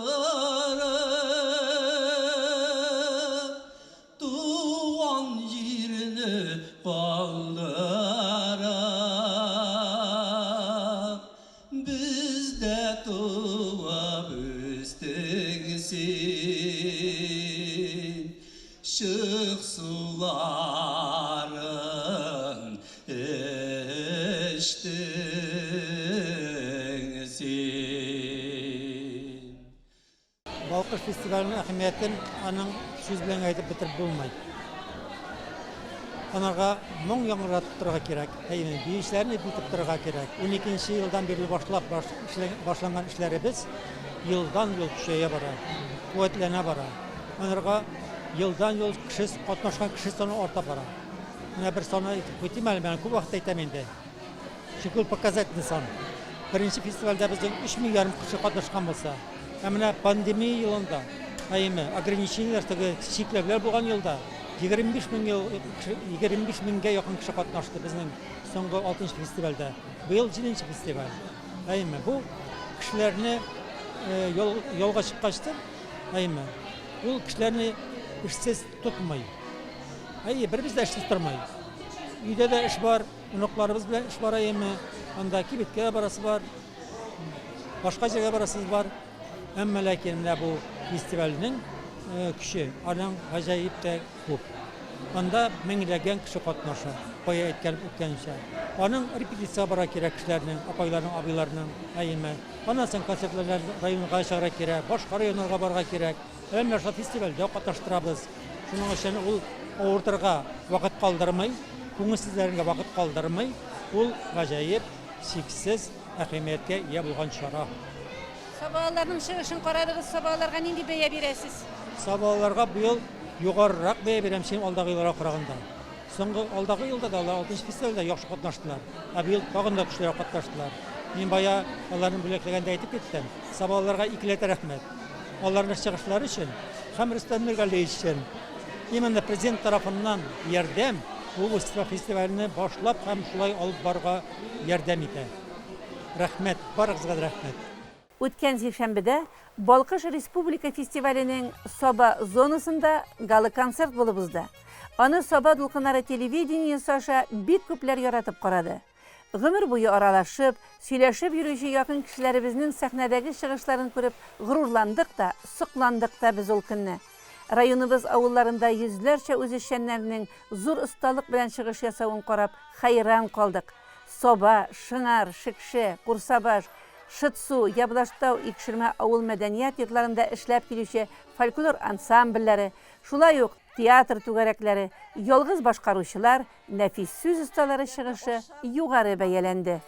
Туган җирне калдырып, Бездә туып үстең син. Чык суларын эчтең син.
Балкыш фестиваленең әһәмиятен аның сүз белән әйтеп бетереп булмый. Анарга моң яңгыратып торырга кирәк, әйеме, биючеләрне биетеп торырга кирәк. Уникенче елдан бирле башлап башланган эшләребез елдан-ел көчәя бара, куәтләнә бара. Анарга елдан-ел кеше катнашкан кеше саны арта бара. Менә бер санны әйтеп китим әле, мин күп вакыт әйтәм инде. Чөнки ул показательный сан. Беренче фестивальдә безнең 3 мең ярым кеше катнашкан булса, ә менә пандемия елында, әйеме, ограничениеләр теге чикләүләр булган елда 25 мең ел, 25 меңгә якын кеше катнашты безнең соңгы алтынчы фестивальдә. Быел җиденче фестиваль. Әйеме, бу кешеләрне ялга чыккачтыр, әйеме, ул кешеләрне эшсез тотмый. Әйе, беребез дә эшсез тормый. Өйдә дә эш бар, Оныкларыбыз белән эш бара яме, анда кибеткә дә барасы бар, башка җиргә барасыбыз бар. Әмма ләкин менә бу фестивальнең көче аның гаҗәеп тә күп. Анда меңләгән кеше катнаша, бая әйткән үткәнчә. Аның репетициягә бара кирәк кешеләрнең, апайларның, абыйларның, әйеме. Аннан соң концертлар районга чыгарга кирәк, башка районнарга барырга кирәк. Ә менә шул фестивальдә катнаштырабыз. Шуның өчен ул авыртырга вакыт калдырмый, күңелсезләргә вакыт калдырмый. Ул гаҗәеп, чиксез әһәмияткә ия булган чара.
Сабалыларның чыгышын карадыгыз, сабалыларга нинди бәя бирәсез?
Сабалыларга быел югарырак бәя бирәм, чем алдагы елларга караганда. Соңгы алдагы елда да алар алтынчы фестивальдә яхшы катнаштылар. Ә быел тагын да көчлерәк катнаштылар. Мин бая аларны бүләкләгәндә әйтеп киттем, сабалыларга икеләтә рәхмәт. Аларның чыгышлары өчен һәм Рөстәм Миргалиевич өчен. Именно президент тарафыннан ярдәм бу фестивальне башлап һәм шулай алып барырга ярдәм итә. Рәхмәт, барыгызга да рәхмәт.
Үткән сишәмбедә Балкыш республика фестиваленең Саба зонасында гала-концерт булып узды. Аны Саба дулкыннары телевидениесе аша бик күпләр яратып карады. Гомер буе аралашып, сөйләшеп йөрүче якын кешеләребезнең сәхнәдәге чыгышларын күреп горурландык та, сокландык та без ул көнне. Районыбыз авылларында йөзләрчә үзешчәннәрнең зур осталык белән чыгыш ясавын карап хәйран калдык. Саба, Шыңар, Шекше, Курсабаш, Шытсу, Яблаштау, Икшермә авыл мәдәният йортларында эшләп килүче фольклор ансамбльләре, шулай ук театр түгәрәкләре, ялгыз башкаручылар, Нәфис сүз осталары чыгышы югары бәяләнде.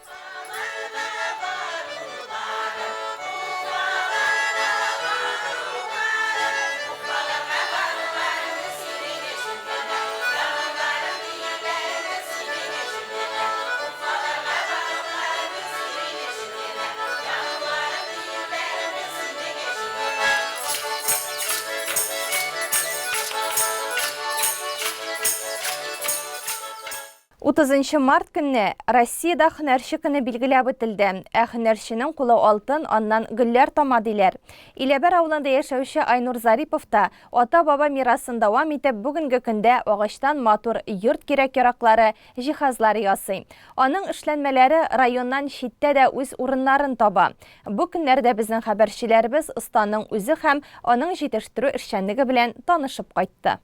Утызынчы март көнне Россиядә һөнәрче көне билгеләп үтелде. Ә һөнәрченең кулы алтын, аннан гөлләр тама, диләр. Иләбәр авылында яшәүче Айнур Зарипов та ата-баба мирасын дәвам итеп, бүгенге көндә агачтан матур йорт кирәк-яраклары, җиһазлар ясый. Аның эшләнмәләре районнан читтә дә үз урыннарын таба. Бу көннәрдә безнең хәбәрчеләребез останың үзе һәм аның җитештерү эшчәнлеге белән танышып кайтты.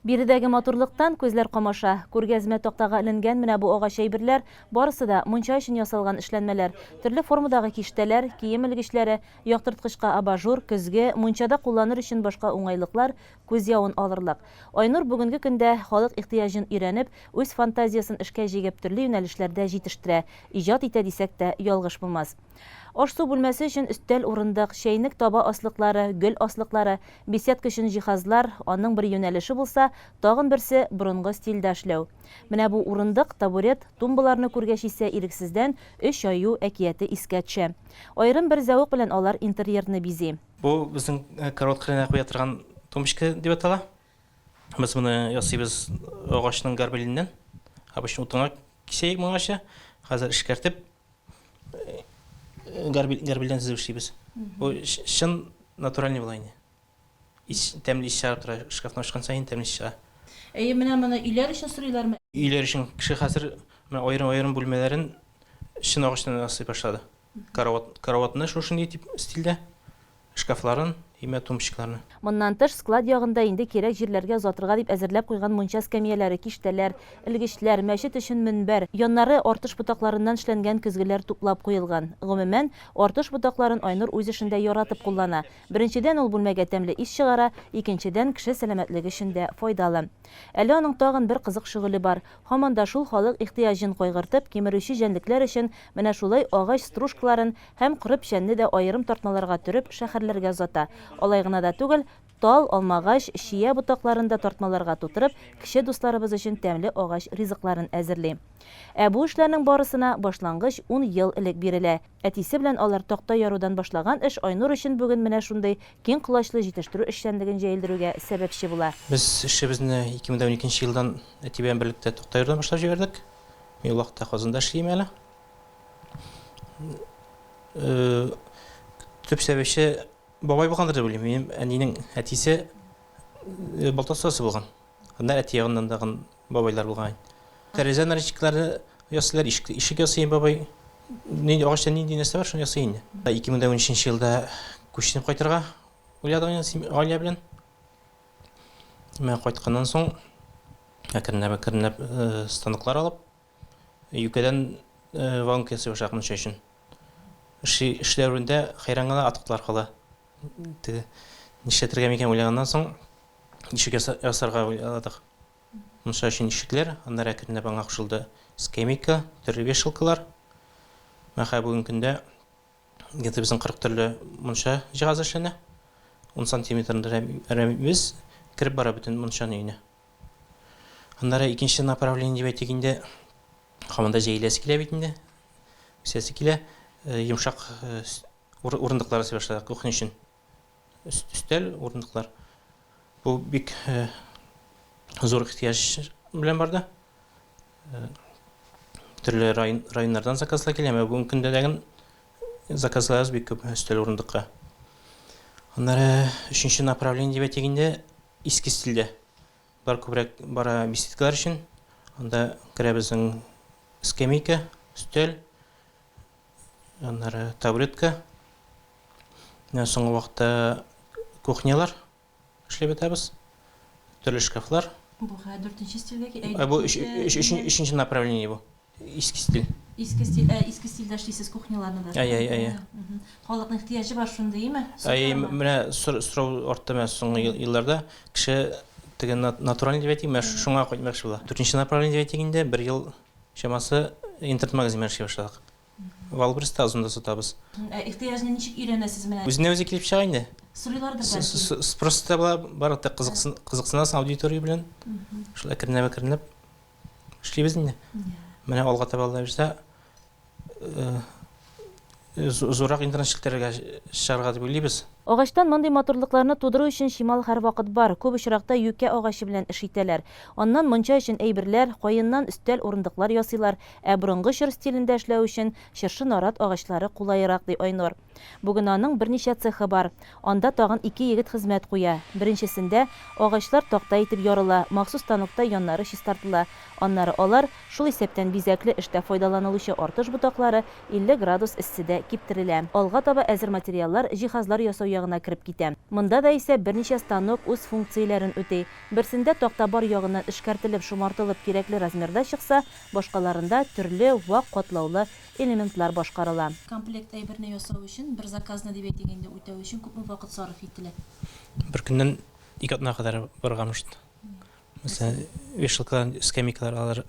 Биредәге матурлыктан күзләр камаша. Күргәзмә тактага эленгән менә бу агач әйберләр, барысы да мунча өчен ясалган эшләнмәләр. Төрле формадагы киштәләр, кием элгечләре, яктырткычка абажур, көзге, мунчада кулланыр өчен башка уңайлыклар күз явын алырлык. Айнур бүгенге көндә халык ихтыяҗын өйрәнеп, үз фантазиясен эшкә җигеп төрле юнәлешләрдә җитештерә, иҗат итә дисәк тә ялгыш булмас. Аш-су бүлмәсе өчен өстәл-урындык, чәйнек-таба аслыклары, гөл аслыклары, беседка өчен җиһазлар, аның бер юнәлеше булса, тагын берсе, борынгы стильдә эшләү. Менә бу урындык, табурет, тумбаларны күргәч исә ирексездән Өч аю әкияте искә төшә. Аерым бер зәвык белән алар интерьерны бизи.
Бу безнең карават кырыена куя торган тумбочка дип атала. Без моны ясыйбыз агачның горбеленнән. Обычно утынга кисәек моңарчы. Хәзер эшкәртеп, Горбилдән сызып эшлибез. Бу чын натуральный була инде. Ис, тәмле ис чыгарып тора, шкафтан ачкан саен тәмле ис чыга.
Әйе, менә моны өйләр өчен сорыйлармы?
Өйләр өчен кеше хәзер менә аерым-аерым бүлмәләрен чын агачтан ясый башлады. Карават, караватны шушындый тип стильдә, шкафларын Имә тумбочкаларны.
Моннан тыш, склад ягында инде кирәк җирләргә озатырга дип әзерләп куйган мунча эскәмияләре, киштәләр, элгечләр, мәчет өчен мөнбәр, яннары артыш ботакларыннан эшләнгән көзгеләр туплап куелган. Гомумән, артыш ботакларын Айнур үз эшендә яратып куллана. Беренчедән, ул бүлмәгә тәмле ис чыгара, икенчедән, кеше сәламәтлеге өчен дә файдалы. Әле аның тагын бер кызык шөгыле бар. Һаман да шул халык ихтыяҗын кайгыртып, кимерүче җәнлекләр өчен менә шулай агач стружкаларын Һәм коры печәнне дә аерым тартмаларга төреп, шәһәрләргә озата. Алай гына да түгел, тал, алмагач, чия ботакларын да тартмаларга тутырып, кече дусларыбыз өчен тәмле агач ризыкларын әзерли. Ә бу эшләрнең барысына башлангыч ун ел элек бирелә. Әтисе белән алар такта ярудан башлаган эш Айнур өчен бүген менә шундый киң колачлы җитештерү эшчәнлеген җәелдерүгә сәбәпче була.
Без эшебезне 2012 нче елдан әти белән берлектә такта ярудан башлап җибәрдек. Мин ул вакытта Казанда эшли идем әле. Төп сәбәпче бабай булгандыр дип уйлыйм. Минем әнинең әтисе балта остасы булган. Анда әти ягыннан тагын бабайлар булган. Тәрәзә наличниклары ясыйлар, ишек, ишек ясый бабай. Нинди агачтан нинди нәрсә бар, шуны ясый инде. 2013 елда күченеп кайтырга уйладык инде гаилә белән. Менә кайтканнан соң әкренләп-әкренләп станоклар алып, Юкәдән вагонка ясый башладык мунча өчен. Эшли эшләвендә хәйран гына атыклар кала. Теге нишләтергә микән уйлаганнан соң ишек ясарга уйладык. Мунча өчен ишекләр, аннары әкренләп аңа кушылды скамейка, төрле вешалкалар. Менә хәзер бүгенге көндә где-то безнең 40 төрле мунча җиһазы эшләнә. 10 сантиметр рәмибез кереп бара бөтен мунчаның өенә. Аннары икенче направление дип әйтик инде, һаман да җәеләсе килә бит инде, үсәсе килә. Йомшак урындыклар ясый башладык кухня өчен. Өстәл, урындыклар. Бу бик зур ихтыяҗ белән барды. Төрле районнардан заказлар килә. Әмма бүгенге көндә дә заказларыбыз бик күп өстәл, урындыкка. Аннары өченче направление дип әйтик инде, Иске стильдә. Бар күбрәк бара беседкалар өчен. Анда керә безнең скамейка, өстәл, аннары табуретка. Менә соңгы вакытта кухнялар эшләп ятабыз. Төрле шкафлар.
Бу хәзер дүртенче стильгә ки,
Ә бу өченче направление бу. Иске стиль.
Иске стиль, ә иске стильдә эшлисез кухняларны да?
Әйе, әйе, әйе.
Халыкның ихтыяҗы бар шундый, име?
Әйе, менә сорау артты менә соңгы елларда. Кеше теге натуральный дип әйтик, менә шуңа кайтмакчы була. Дүртенче направление дип әйтик инде, бер ел чамасы интернет-магазин белән эшли башладык. Валберста, Озонда сатабыз.
Ә ихтыяҗны ничек өйрәнәсез менә?
Үзеннән-үзе килеп чыга инде.
Сорыйлардыр бәлки?
Спрос та була, бары тик кызыксынасың аудитория белән. Шул әкренләп-әкренләп Эшлибез инде. Менә алга таба Алла бирсә, зуррак интернет челтәргә чыгарга дип уйлыйбыз.
Агачтан мондый матурлыкларны тудыру өчен чимал һәрвакыт бар. Күп очракта юкә агачы белән эш итәләр. Аннан мунча өчен әйберләр, каеннан өстәл-урындыклар ясыйлар, ә борынгы чор стилендә эшләү өчен чыршы-нарат агачлары кулайрак, ди Айнур. Бүген аның берничә цехы бар. Анда тагын ике егет хезмәт куя. Беренчесендә агачлар такта итеп ярыла, махсус станокта яннары чистартыла. Аннары алар, шул исәптән бизәкле эштә файдаланылучы артыш ботаклары, 50 градус эсседә киптерелә. Алга таба әзер материаллар җиһазлар ясау ягына кереп китә. Монда да исә берничә станок үз функцияләрен үти. Берсендә такта бар ягыннан эшкәртелеп, шомартылып кирәкле размерда чыкса, башкаларында төрле вак катлаулы элементлар башкарыла. Комплект әйберне ясау өчен, бер заказны дип әйтик инде, үтәү өчен күпме вакыт сарыф ителә?
Бер көннән ике атнага кадәр барырга может. Мәсәлән, вешалкалар, скамейкалар алар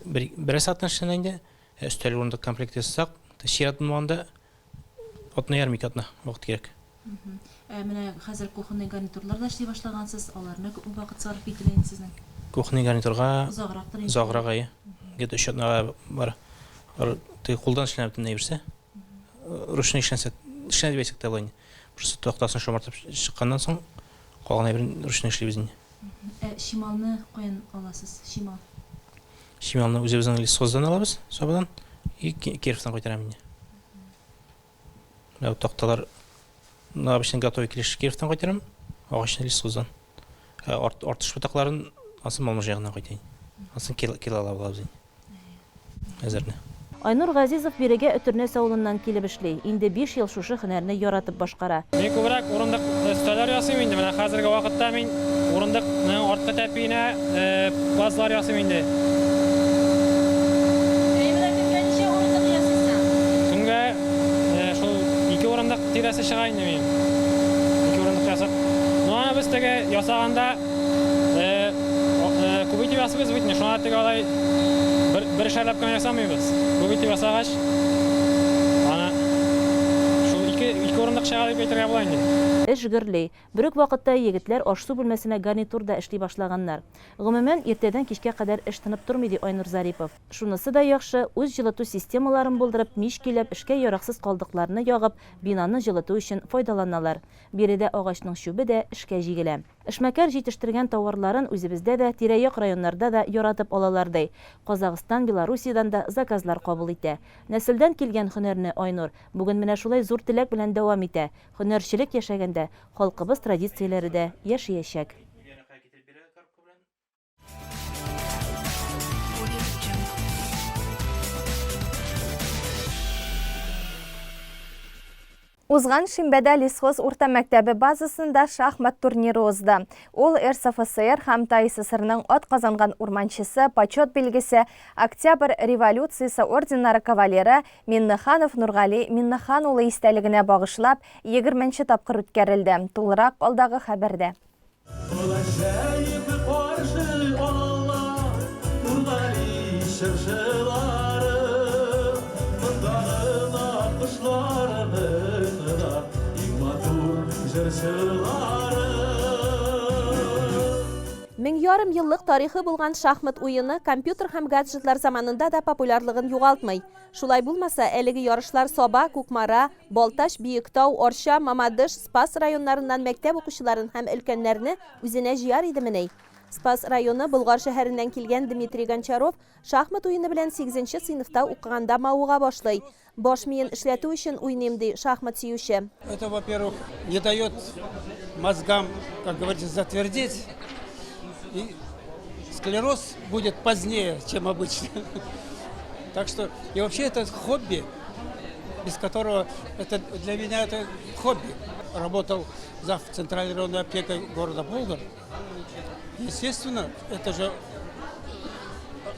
бер, берәр сәгатьтән эшләнә инде. Ә өстәл урындык комплекты ясасак, чират булмаганда атна ярым, ике атна вакыт кирәк.
Ә менә хәзер кухонный гарнитурлар да эшли башлагансыз, аларына күпме вакыт сарыф ителә инде сезнең?
Кухонный гарнитурга
Озаграктыр инде.
Озаграк, әйе. Где-то өч атнага бара. Алар теге кулдан эшләнә бөтенләй берсе. Ручной эшләнсә, эшләнә дип әйтсәк тә була инде. Просто тактасын шомартып чыкканнан соң, калган әйберен ручной эшлибез инде.
Ә чималны каян аласыз? Чимал.
Чималны үзебезнең лесхоздан алабыз, Сабадан. И Кировтан кайтарам инде. Менә такталар обычно готовый килеш Кировтан кайтарам, агачны лесхоздан. Ә арт, артыш ботакларын ансын Малмыж ягыннан кайтайын. Ансын кило, килолап алабыз инде. Әзерне.
Айнур Газизов бирегә Өтернәс авылыннан килеп эшли. Инде биш ел шушы һөнәрне яратып башкара.
Мин күбрәк урындык өстәлләр ясыйм инде. Менә хәзерге вакытта мин урындыкның арткы тәпиенә базлар ясыйм инде.
Әй, менә көнгә ничә урындык ясыйсың?
Көнгә шул ике урындык тирәсе чыга инде минем. Ике урындык ясап. Ну, аны без теге ясаганда Күп итеп ясыйбыз бит инде, шуңа теге алай бер берешәрләп кенә ясамыйбыз. Күп итеп ясагач, аны шул ике ике урындык чыга дип әйтергә була инде.
Эш гөрли. Бер үк вакытта егетләр аш-су бүлмәсенә гарнитур да эшли башлаганнар. Гомумән, иртәдән кичкә кадәр эш тынып тормый, ди Айнур Зарипов. Шунысы да яхшы, үз җылыту системаларын булдырып, мич көйләп, эшкә яраксыз калдыкларны ягып, бинаны җылыту өчен файдаланалар. Биредә агачның чүбе дә эшкә җигелә. Эшмәкәр җитештергән тауарларын үзебездә дә, тирә-як районнарда да яратып алалар, ди. Казахстан, Белоруссиядән дә заказлар кабул итә. Нәселдән килгән һөнәрне Айнур бүген менә шулай зур теләк белән дәвам итә. Һөнәрчелек яшәгәндә, халкыбыз традицияләре дә яшиячәк.
Узган шимбәдә Лесхоз урта мәктәбе базасында шахмат турниры узды. Ул РСФСР һәм ТАССРның атказанган урманчысы, почет билгесе, Октябрь революциясе орденнары кавалеры Миннеханов Нургали Миннехан улы истәлегенә багышлап, егерменче тапкыр үткәрелде. Тулырак алдагы хәбәрдә.
Гаҗәеп каршы ала Нургали чыршылары, Монда гына кошларның да иң матур җырчылары.
Меңьярым еллык тарихы булган шахмат уены компьютер һәм гаджетлар заманында да популярлыгын югалтмый. Шулай булмаса, әлеге ярышлар Саба, Кукмара, Балтач, Биектау, Арча, Мамадыш, Спас районнарыннан мәктәп укучыларын һәм өлкәннәрне үзенә җыяр идемени? Спас районы Болгар шәһәреннән килгән Дмитрий Гончаров шахмат уены белән сигезенче сыйныфта укыганда мавыга башлый. Баш миен эшләтү өчен уйныйм, ди шахмат сөюче.
Это, во-первых, не дает мозгам, как говорится, затвердеть. И склероз будет позднее, чем обычно. Так что, и вообще это хобби, без которого, это для меня это хобби. Работал зав центральной районной аптекой города Болгар. Естественно, это же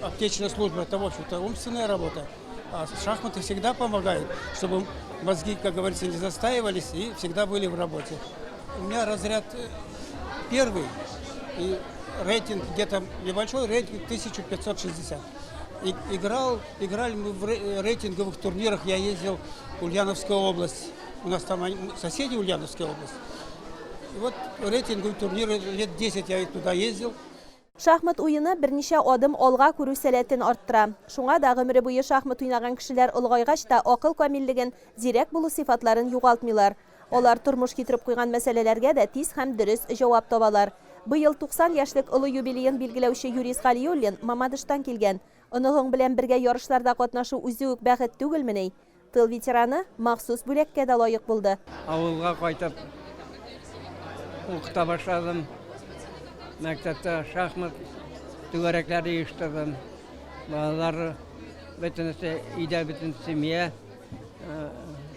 аптечная служба, это, в общем-то, умственная работа. А шахматы всегда помогают, чтобы мозги, как говорится, не застаивались и всегда были в работе. У меня разряд э, первый, и рейтинг где-то небольшой, рейтинг 1560. И, играл, играли мы в рейтинговых турнирах, я ездил в Ульяновскую область. У нас там соседи Ульяновская область. И вот рейтинговые турниры лет 10 я туда ездил.
Шахмат уены берничә адым алга күрү сәләтен арттыра. Шуңа да гомере буе шахмат уйнаган кешеләр олыгайгач та акыл камиллеген, зирәк булу сыйфатларын югалтмыйлар. Алар тормыш китереп куйган мәсьәләләргә дә тиз һәм дөрес җавап табалар. Быел 90 яшьлек олы юбилеен билгеләүче Юрис Галиуллин Мамадыштан килгән. Оныгың белән бергә ярышларда катнашу үзе үк бәхет түгелмени? Тыл ветераны махсус бүләккә дә лаек булды.
Авылга кайтып укыта башладым. Мәктәптә шахмат түгәрәкләре оештырдым. Балалар бөтенесе өйдә бөтен семья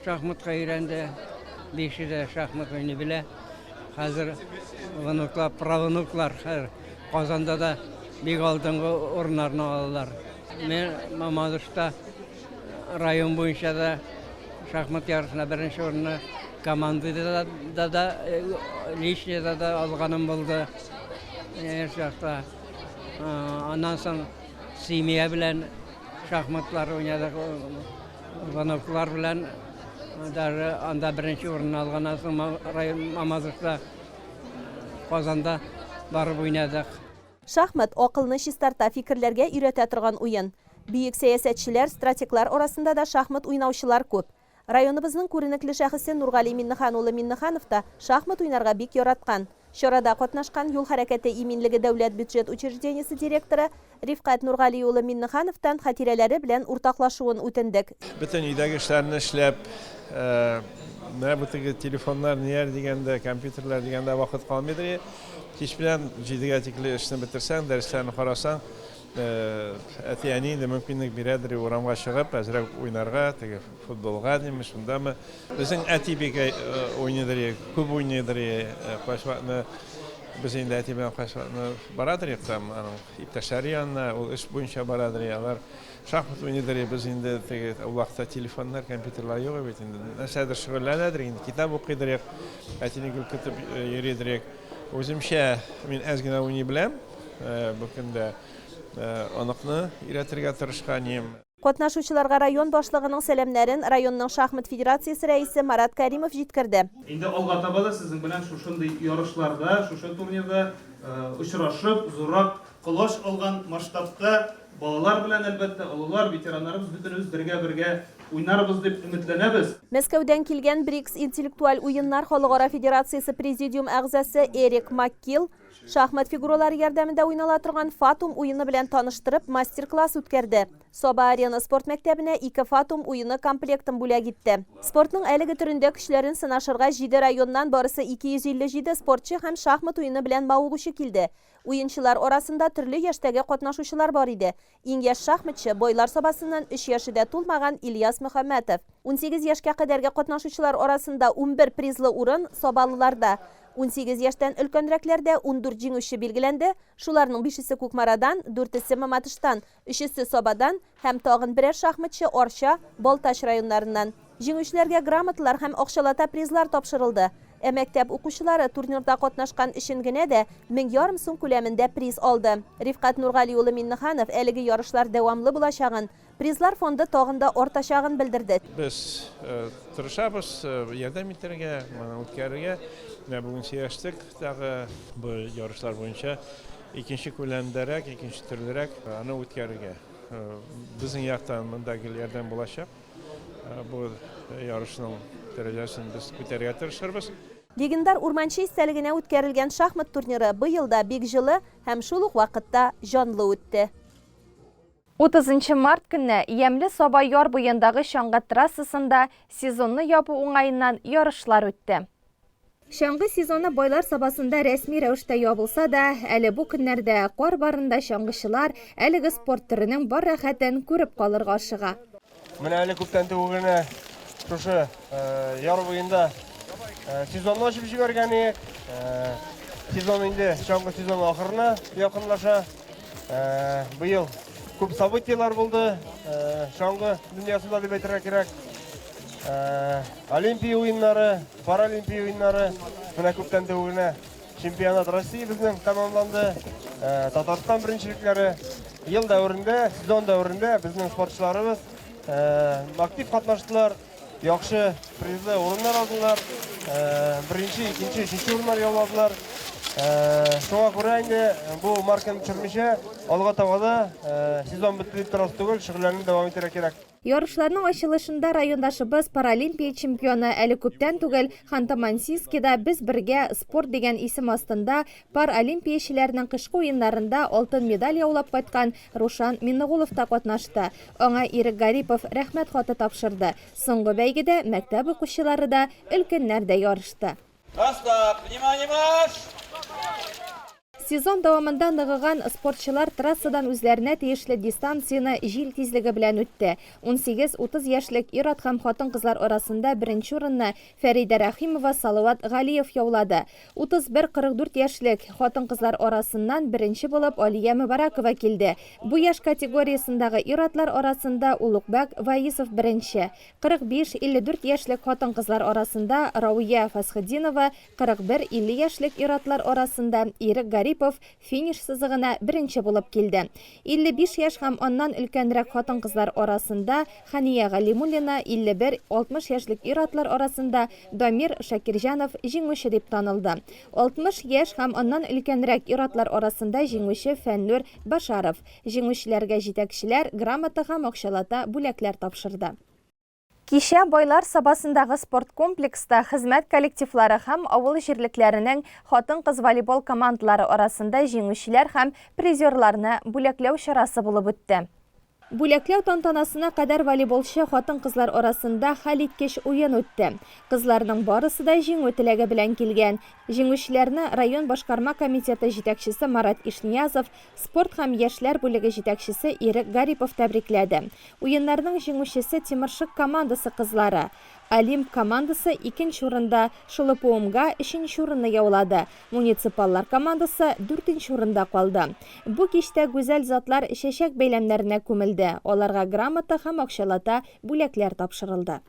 шахматка өйрәнде. Бише дә шахмат уйный белә. Хәзер внуклар, правнуклар хәзер Казанда да бик алдынгы урыннарны алалар. Мин Мамадышта район буенча да шахмат ярышында беренче урынны командада да, да личныйда да алганым булды. Яшь чакта. Аннан соң семья белән шахматлар уйнадык, внуклар белән даже анда беренче урынны алганнан соң район Мамадышта, Казанда барып уйнадык.
Шахмат, акылны чистарта, фикерләргә өйрәтә торган уен. Бөек сәясәтчеләр, стратеглар арасында да шахмат уйнаучылар күп. Районыбызның күренекле шәхесе Нургали Миннехан улы Миннеханов та шахмат уйнарга бик яраткан. Чарада катнашкан Юл хәрәкәте иминлеге дәүләт бюджет учреждениесе директоры Рифкать Нургали улы Миннехановтан хатирәләре белән уртаклашуын үтендек.
Бөтен өйдәге эшләрне эшләп, менә бу теге телефоннар, ниләр дигәндә, компьютерлар дигәндә вакыт калмыйдыр. Кич белән җидегә тикле эшне бетерсәң, дәресләрне карасаң, Әти-әни инде мөмкинлек бирәдер урамга чыгып, әзрәк уйнарга, теге футболга димме, шундамы. Безнең әти бик уйныйдыр, күп уйныйдыр. Кайсы без инде әти белән кайсы барадыр там, аның иптәшләре янына, ул эш буенча барадыр, алар шахмат уйныйдыр, без инде теге ул вакытта телефоннар, компьютерлар юк бит инде. Нәрсәдер шөгыльләнәдер инде, китап укыйдыр, әтине гел көтеп йөридер. Үземчә мин әз генә уйный беләм. Бу көндә оныкны өйрәтергә тырышкан идем.
Катнашучыларга район башлыгының сәламнәрен районның шахмат федерациясе рәисе Марат Кәримов җиткерде.
Инде алга таба да сезнең белән шушындый ярышларда, шушы турнирда очрашып, зуррак колач алган масштабта балалар белән, әлбәттә, олылар, ветераннарыбыз бөтенебез бергә-бергә уйнарбыз дип өметләнәбез.
Мәскәүдән килгән БРИКС интеллектуаль уеннар халыкара федерациясе президиум әгъзасы Эрик Маккил Шахмат фигуралары ярдәмендә уйнала торган Фатум уены белән таныштырып, мастер-класс үткәрде. Саба-Арена спорт мәктәбенә ике Фатум уены комплектын бүләк итте. Спортның әлеге төрендә көчләрен сынашырга җиде районнан барысы 257 спортчы һәм шахмат уены белән мавыгучы килде. Уенчылар арасында төрле яшьтәге катнашучылар бар иде. Иң яшь шахматчы, Байлар Сабасыннан өч яше дә тулмаган Ильяс Мөхәммәтов. 18 яшькә кадәрге катнашучылар арасында 11 призлы урын, сабалыларда. 18 яшьтән өлкәнрәкләрдә 14 җиңүче билгеләнде, шуларның бишесе Кукмарадан, дүртесе Мамадыштан, өчесе Сабадан һәм тагын берәр шахматчы Арча, Балтач районнарыннан. Җиңүчеләргә грамоталар һәм акчалата призлар тапшырылды. Ә мәктәп укучылары турнирда катнашкан өчен генә дә 1500 сум күләмендә приз алды. Рифкать Нургали улы Миннеханов әлеге ярышлар дәвамлы булачагын, призлар фонды тагын да артачагын белдерде.
Без тырышабыз ярдәм итәргә, моны үткәрергә. Менә бүген сөйләштек тагы бу ярышлар буенча икенче күләмдәрәк, икенче төрлерәк аны үткәрергә. Безнең яктан монда гел ярдәм булачак. Бу ярышның дәрәҗәсен без күтәрергә тырышырбыз.
Легендар урманчы истәлегенә үткәрелгән шахмат турниры быел да бик җылы һәм шул ук вакытта җанлы үтте.
30 нчы март көнне Ямьле Саба яр буендагы чаңгы трассасында сезонны ябу уңаеннан ярышлар үтте. Чаңгы сезоны Байлар Сабасында рәсми рәвештә ябылса да, әле бу көннәрдә кар барында чаңгычылар әлеге спорт төренең бар рәхәтен күреп калырга ашыга.
Менә әле күптән түгел генә шушы яр буенда сезонны ачып җибәргән идек. Сезон инде чаңгы сезоны ахырына якынлаша. Быел күп событиеләр булды чаңгы дөньясында дип әйтергә кирәк. Олимпия уеннары, Паралимпия уеннары, менә күптән түгел генә чемпионат России безнең тәмамланды. Татарстан беренчелекләре. Ел дәверендә, сезон дәверендә безнең спортчыларыбыз актив катнаштылар, яхшы призлы урыннар алдылар, беренче, икенче, өченче урыннар яуладылар. Шуңа күрә инде бу марканы төшермичә, алга таба да сезон бетте дип торасы түгел, шөгыльләрне дәвам итәргә кирәк.
Ярышларның ачылышында райондашыбыз, паралимпия чемпионы, әле күптән түгел Ханты-Мансийскида Без бергә, спорт дигән исем астында паралимпиячеләрнең кышкы уеннарында алтын медаль яулап кайткан Рушан Миннегулов та катнашты. Аңа Ирек Гарипов Рәхмәт хаты тапшырды. Соңгы бәйгедә мәктәп укучылары да, өлкәннәр дә ярышты.
На старт! Внимание, марш!
Сезон дәвамында ныгыган спортчылар трассадан үзләренә тиешле дистанцияне җил тизлеге белән үтте. 18-30 яшьлек ир-ат һәм хатын-кызлар арасында беренче урынны Фәридә Рәхимова, Салават Галиев яулады. 31-44 яшьлек хатын-кызлар арасыннан беренче булып Алия Мөбарәкова килде. Бу яшь категориясендагы ир-атлар арасында Улугбәк Ваисов беренче. 45, 54 яшьлек хатын-кызлар арасында Рауия Фәсхетдинова, 41, 50 яшьлек ир-атлар арасында Ирек Гарипов финиш сызыгына беренче булып килде. 55 яшь һәм аннан өлкәнрәк хатын-кызлар арасында Хәния Галимуллина, 51, 60 яшьлек ир-атлар арасында Дамир Шакирҗанов җиңүче дип танылды. 60 яшь һәм аннан өлкәнрәк ир-атлар арасында җиңүче Фәннүр Башаров. Җиңүчеләргә җитәкчеләр грамота һәм акчалата бүләкләр тапшырды. Кичә Байлар Сабасындагы спорткомплекста хезмәт коллективлары һәм авыл җирлекләренең хатын-кыз волейбол командалары арасында җиңүчеләр һәм призерларны бүләкләү чарасы булып үтте. Бүләкләү тантанасына кадәр волейболчы хатын-кызлар арасында хәлиткеч уен үтте. Кызларның барысы да җиңү теләге белән килгән. Җиңүчеләрне район башкарма комитеты җитәкчесе Марат Ишниязов, спорт һәм яшьләр бүлеге җитәкчесе Ирек Гарипов тәбрикләде. Уеннарның җиңүчесе Тимершык командасы кызлары. Олимп командасы икенче урында, Шолопоумга өченче урынны яулады, Муниципаллар командасы дүртенче урында калды. Бу кичтә гүзәл затлар чәчәк бәйләмнәренә күмелде, аларга грамота һәм акчалата бүләкләр тапшырылды.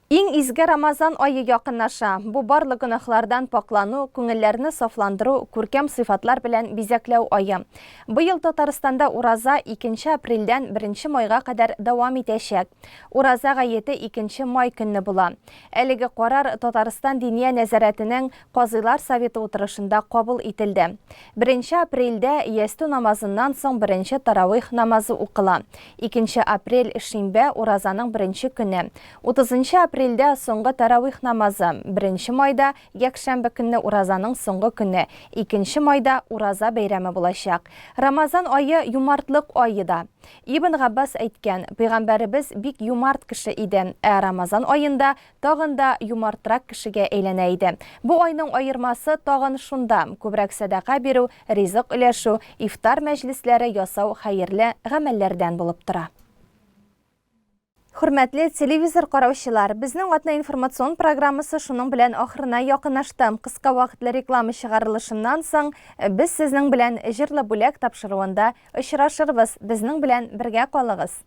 Иң изге Рамазан ае якынлаша. Бу барлык гөнаһлардан пакълану, күңелләрне сафландыру, күркәм сыйфатлар белән бизәкләү ае. Быел Татарстанда ураза икенче апрельдән беренче майга кадәр дәвам итәчәк. Ураза гаете икенче май көнне була. Әлеге карар Татарстан Диния нәзарәтенең Казыйлар советы утырышында кабул ителде. Беренче апрельдә ястү намазыннан соң беренче таравих намазы укыла. Икенче апрель, шимбә, уразаның беренче көне. Утызынчы апрельдә соңгы таравих намазы. Беренче майда, якшәмбе көнне уразаның соңгы көне. Икенче майда ураза бәйрәме булачак. Рамазан ае юмартлык ае да. Ибн Габбас әйткән, Пәйгамбәребез бик юмарт кеше иде, ә Рамазан аенда тагын да юмартрак кешегә әйләнә иде. Бу айның аермасы тагын шунда, күбрәк сәдака бирү, ризык өләшү, ифтар мәҗлесләре ясау хәерле гамәлләрдән булып тора. Хөрмәтле телевизор караучылар, безнең атна информацион программасы шуның белән ахырына якынлашты. Кыска вакытлы реклама чыгарылышыннан соң без сезнең белән Җырлы бүләк тапшыруында очрашырбыз. Безнең белән бергә калыгыз.